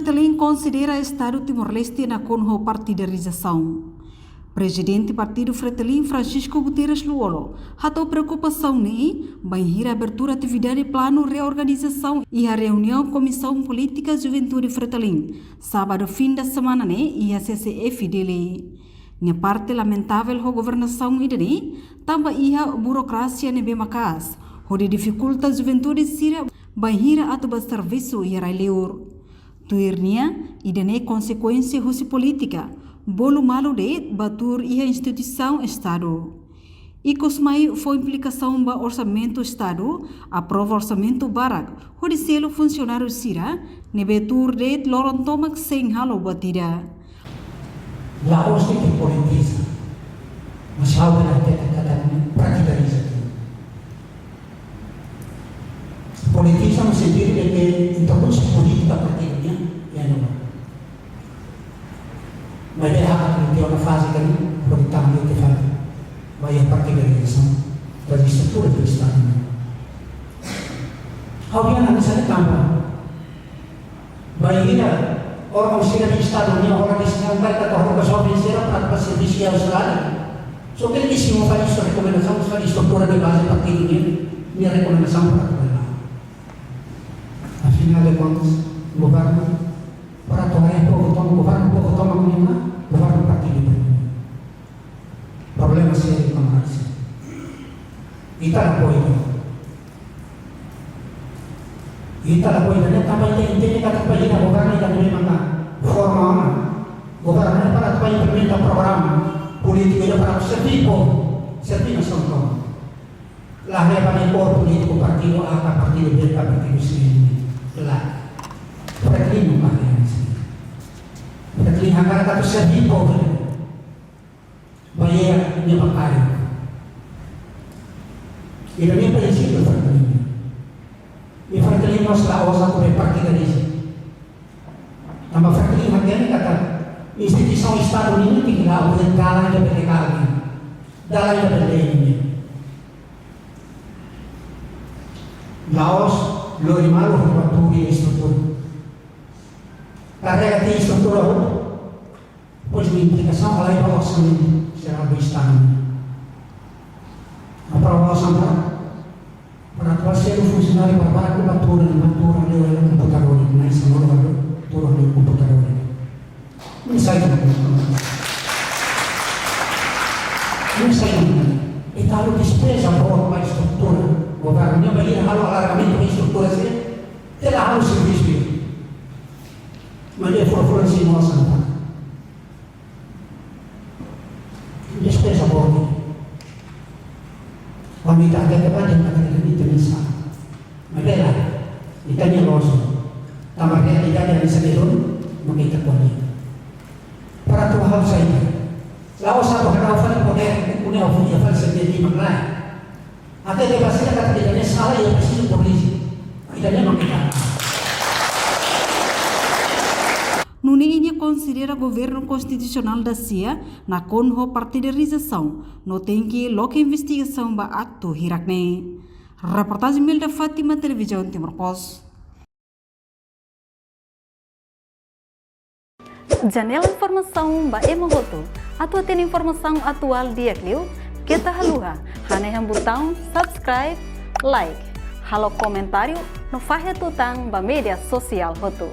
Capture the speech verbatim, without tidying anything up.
Fretilin konsidera Estadu Timor-Leste nakonu ho partidarizasaun. Prezidente Partidu Fretilin, Francisco Guterres Lú-Olo, hato'o preokupasaun ne'e bainhira abertura atividade planu reorganizasaun iha reuniaun Komisaun Polítika Juventude Fretilin, sábadu fim da semana ne'e iha C C F Dili. Nia parte lamentavel ho governasaun ida-ne'e, tanba iha burokrasia ne'ebé maka'as, hodi difikulta juventude sira bainhira atu bá servisu iha rai-liur. Tuir nia, ida-ne'e konsekuénsia husi polítika bolu malu de'it ba tuur iha instituisaun Estadu. Ikus mai fó implikasaun ba orsamentu Estadu, aprova orsamentu barak hodi selu funsionáriu sira ne'ebé tuur de'it loron tomak sein halo buat ida. La'ós de'it politiza, mas ha'u bele hatete katak partidariza. Politiza no sentidu de ke introdús polítika partidu nian, ya no. Maibé ha'u hakarak tiha ona faze karik, hodi tama iha faze ba iha partidarizasaun ba estrutura do Estadu. Ha'u dehan hanesan ne'e tanba bainhira órgaun sira Estadu nian hola desizaun katak atu haruka joven sira para bá servisu iha Austrália. Só ke eles iam fazer sua recomendação, sua estrutura de base partidu nian, nia rekomendasaun para atu bá. Afinal de contas, governu para atu haree povu tomak, governu povu tomak nian, governu partidu nian. Problema sériu, kamarada sira. Ita la apoia. Ita la apoia, ne'e tanba ita entende katak bainhira governu ita ne'e maka forma ona. Governu ne'e para atu implementa programa polítiku ida para serví povu, serví nasaun tomak. La haree ba nia kór polítiku, partidu A ka partidu B ka partidu C. La. Fretilin no parte ne'e. Fretilin hakarak atu serví povu. Ba iha nia bancáriu. Ida-ne'e prinsípiu Fretilin. I Fretilin mós la'ós atu bá partidariza. Tanba Fretilin hatene katak instituisaun Estadu nian tenke la'o, buat dalan ida bele kaben, dalan ida bele ini. La'ós lori malu ho atu bá tuur iha estrutura. Karrega tiha estrutura hotu, depois de implikasaun, halai ba orsamentu jerál do Estadu. Aprova orsamentu, para atu bá selu funsionáriu para bá tuur, bá tuur, bá tuur, bá tuur, komputadór, nai sanulu, bá tuur, bá tuur, komputadór. Não sai do mundo. Não sai do mundo. Entaun, despeza boot ba estrutura. Governu nian bainhira halo alargamentu ba estrutura sira, ita la halo servisu. Mas nia fura-fura si mosa na. Despeza boot. Kuandu ita hatete ba dehan katak ita-nia sala. Maibé la, ita-nia loos. Tanba realidade ami sendiri, no ita kuandu. Para atu halo saida? La'ós atu halo fali podér, kuandu halo fali sendiri di manglai. Até de basira katak ita-nia sala, ita presiza korrije. Ita-nia maka ita. Nune'e nia konsidera governu konstitusionál da-sia nakonu ho partidarizasaun, no tenke loke investigasaun ba aktu hirak-ne'e. Reportajen Milda Fátima, Televizaun Timor Post. Janela informasaun ba ema hotu. Atu hatene informasaun atuál di'ak liu, keta haluha hanehan butaun subscribe, like, halo komentáriu, no fahe tutan ba média sosiál hotu.